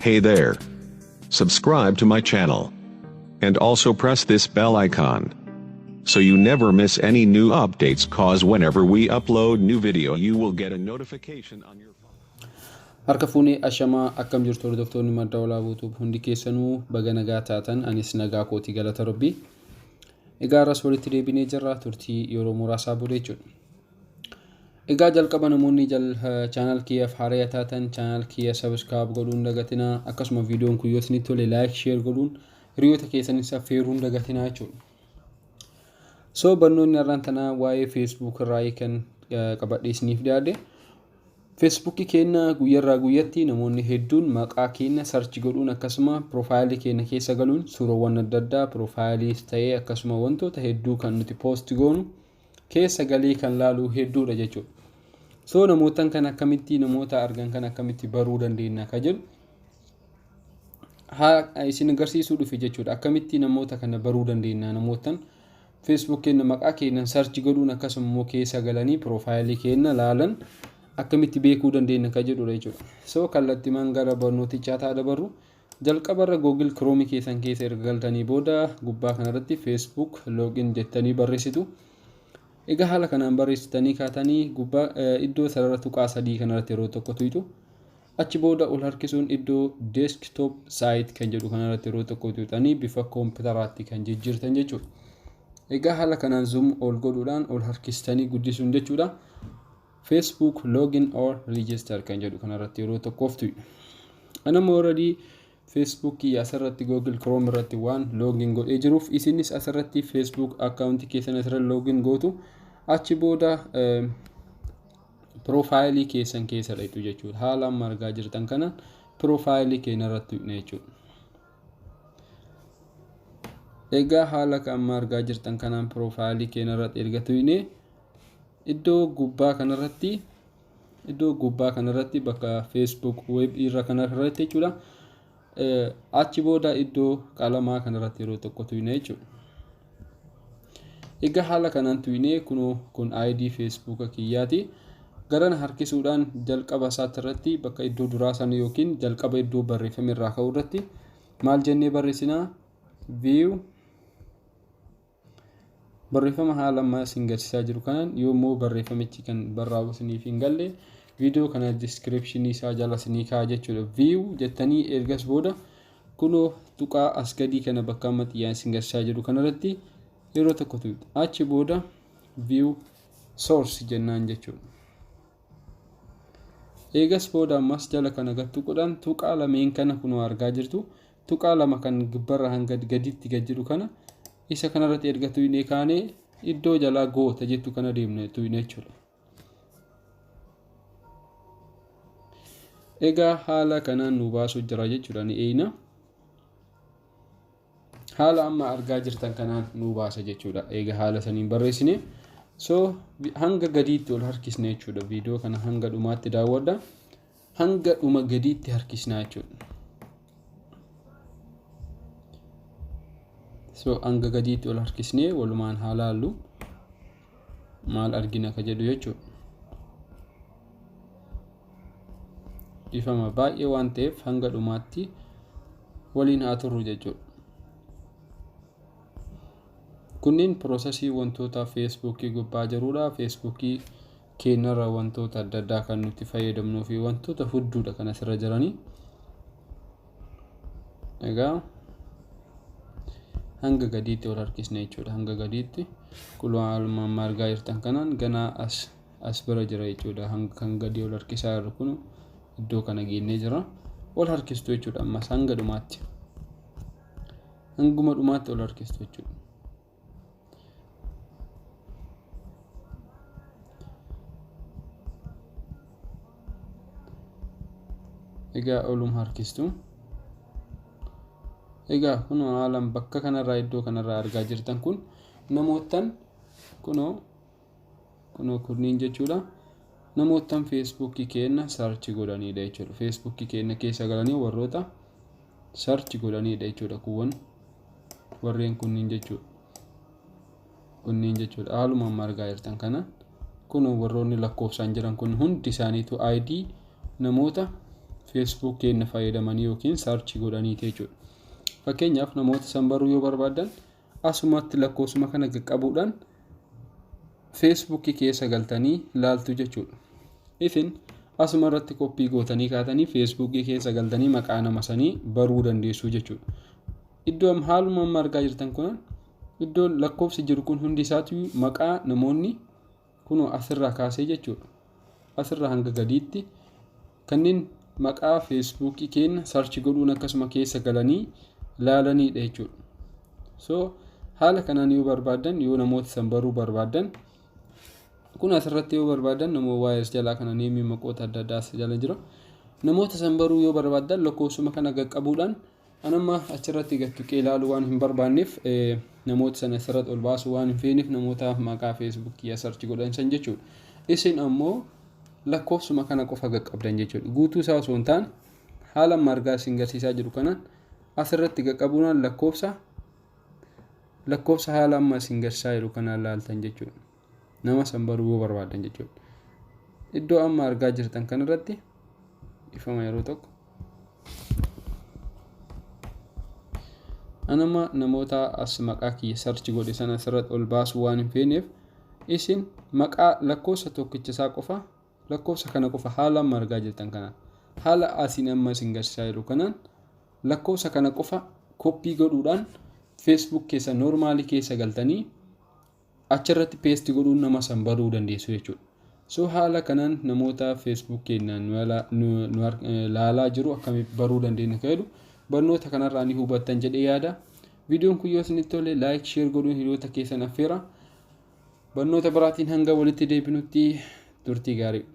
Hey there. Subscribe to my channel. And also press this bell icon. So you never miss any new updates, cause whenever we upload new video you will get a notification on your phone. Harka fuunee, ashamaa, akkam jirtu hordoftoonni Madda Walaabuu Tube? Hundi keessanuu baga nagaa taatan. Anis nagaa kooti, galata Rabbii. Egaa har'as walitti deebinee jirra turtii yeroo muraasaa booda jechuudha. Egaa jalqaba namoonni channel kiyyaaf haaraa taatan channel kiyya subscribe godhuun dagatinaa, akkasuma viidiyoon kun yoo isinitti tole like, share godhuun hiriyoota keessanis affeeruun dagatinaa jechuudha. So barnoonni har'aan tanaa waa'ee Facebook irraa kan qabadhee isiniif dhiyaadhe. Feesbuukii keenya guyyarraa guyyatti namoonni hedduun maqaa keenya search godhuun, akkasuma profile keenya keessa galuun suurawwan adda addaa, profileis ta'ee akkasuma wantoota hedduu kan nuti post goonu keessa galee kan laalu hedduudha jechuudha. So namootan kan akkamitti, namoota argan kan akkamitti baruu dandeenya ka jedhu haa isin agarsiisuu dhufe jechuudha. Akkamitti namoota kana baruu dandeenya, namootan Facebook keenya maqaa keenyan search godhuun akkasuma immoo keessa galanii profile keenya laalan akkamitti beekuu dandeenya ka jedhudha jechuudha. So kallattimaan gara barnootichaa ta'a dabarru. Jalqabarra Google Chrome keessan keessa erga galtanii booda gubbaa kanarratti "Facebook login" jettanii barreessitu. Egaa haala kanaan barreessitanii kaatanii gubbaa iddoo sarara tuqaa sadii kanarratti yeroo tokko tuqxu. Achi booda ol harkisuun iddoo "desktop site" kan jedhu kanarratti yeroo tokko tuqxanii bifa koompitaraatti kan jijjiirtan jechuudha. Egaa haala kanaan zoom ol godhuudhaan ol harkistanii guddisuun jechuudha. "Facebook login or register" kan jedhu kanarratti yeroo tokkoof tuqxu. Anama already Facebook asirratti Google Chrome irratti waan login godhee jiruuf isinis asirratti Facebook account keessan asirratti login gootu. Achi booda profile keessan keessa dhaqxu jechuudha. Haala amma argaa jirtan kana profile keenya irratti tuqna jechuudha. Egaa haala amma argaa jirtan kanaan profile keenya irratti erga tuqne iddoo gubbaa kanarratti bakka Facebook web irra kanarratti jechuudha. Achi booda iddoo qalamaa kanarratti yeroo tokko tuqne jechuudha. Egaa haala kanaan tuqnee, kunoo kun ID Facebook kiyyaati. Garana harkisuudhaan jalqaba isaatti irratti bakka iddoo duraa sana yookiin jalqaba iddoo barreeffame irraa ka'u irratti maal jennee barreessinaa? View barreeffama haala ammaa isin garsiisaa jiru kanaan. Yoommoo barreeffamichi kan barraa'u isiniif hin galle, viidiyoo kana description isaa jala isinii kaa'a jechuudha. View jettanii ergas booda kunoo tuqaa as gadii kana bakka amma xiyyaan isin garsiisaa jiru kanarratti yeroo tokko tuqxu. Achi booda "view source" jennaan jechuudha. Eegas booda ammas jala kana gad tuquudhaan tuqaa lameen kana kunoo argaa jirtu, tuqaa lama kan gubbarra hanga gaditti gad jiru kana, isa kanarratti erga tuqnee kaanee iddoo jalaa goota jettu kana deemne tuqne jechuudha. Egaa haala kanaan nu baasuu jira jechuudha, ni eeyna. Haala amma argaa jirtan kanaan nu baasa jechuudha. Egaa haala saniin barreessine. So hanga gadiitti ol harkisne jechuudha. Viidiyoo kana hanga dhumaatti daawwadha. Hanga dhuma gadiitti harkisnaa jechuudha. So hanga gadiitti ol harkisnee walumaan haa laallu, maal argina ka jedhu jechuudha. Ifama baay'ee waan ta'eef hanga dhumaatti waliin haa turru jechuudha. Kunneen process wantoota Feesbuukii gubbaa jirudha. Feesbuukii keenyarra wantoota adda addaa kan nuti fayyadamnuu fi wantoota hedduudha kan asirra jiranii. Egaa hanga gadiitti ol harkisne jechuudha. Hanga gadiitti kunoo haaluma amma argaa jirtan kanaan ganaa as bira jira jechuudha. Hanga kan gadi ol harkisaa jiru kun iddoo kana geennee jira. Ol harkistu jechuudha ammas hanga dhumaatti. Hanguma dhumaatti ol harkistu jechuudha. Egaa oluma harkistu. Egaa kunoo haalaan bakka kanarraa iddoo kanarraa argaa jirtan kun namoottan kunoo kunniin jechuudha. Namoottan Feesbuukii keenya search godhanidha jechuudha. Feesbuukii keenya keessa galanii warroota search godhanidha jechuudha. Kuuwwan warreen kunniin jechuudha. Kunniin jechuudha. Haaluma amma argaa jirtan kana kun warroonni lakkoofsaan jiran kun hundi isaaniitu ID namoota Facebook keenya fayyadamanii yookiin search godhaniiti jechuudha. Fakkeenyaaf, namoota san baruu yoo barbaadan, asumatti lakkoofsuma kana qaqqabuudhaan Facebookii keessa galtanii laaltu jechuudha. Isin asuma irratti copy gootanii kaatanii Facebookii keessa galtanii maqaa nama sanii baruu dandeessu jechuudha. Iddoo haaluma amma argaa jirtan kun, iddoo lakkoofsi jiru kun hundi isaatu maqaa namoonni kunoo asirraa kaasee jechuudha. Asirraa hanga gadiitti kanneen maqaa Facebookii keenya search godhuun akkasuma keessa galanii laalanidha jechuudha. So haala kanaan yoo barbaadan, yoo namoota san baruu barbaadan, kun asirratti yoo barbaadan, namoota waa'ee as jalaa kana name, maqoota adda addaa as jala jira. Namoota san baruu yoo barbaadan, lakkoofsuma kana qaqqabuudhaan, anamma achirratti gattuqee ilaaluu waan hin barbaanneef, namoota sana asirratti ol baasuu waan hin feeneef, namoota maqaa Facebookii search godhan san jechuudha. Isin ammoo lakkoofsuma kana qofa qaqqabdan jechuudha. Guutuu isaa osoo hin taane, haala amma argaa isin garsiisaa jiru kanaan asirratti qaqqabuudhaan lakkoofsa haala amma isin garsiisaa jiru kanaan laaltan jechuudha. Nama san baruu yoo barbaadan jechuudha. Iddoo amma argaa jirtan kanarratti, ifama yeroo tokko. Anama namoota as maqaa kiyya search godhe sana asirratti ol baasuu waan hin feeneef, isin maqaa lakkoofsa tokkicha isaa qofa, lakkoofsa kana qofa, haala amma argaa jirtan kanaan, haala asiin amma isin garsiisaa jiru kanaan, lakkoofsa kana qofa copy godhuudhaan Facebook keessa normal keessa galtanii achirratti paste godhuun nama san baruu dandeessu jechuudha. So haala kanaan namoota Facebook keenyaan nu laalaa jiru akkamitti baruu dandeenya kan jedhu barnoota kanarraa ni hubattan jedhee yaada. Viidiyoon kun yoo isinitti tole, like, share godhuun hiriyoota keessan affeera. Barnoota biraatiin hanga walitti deebinutti turtii gaarii.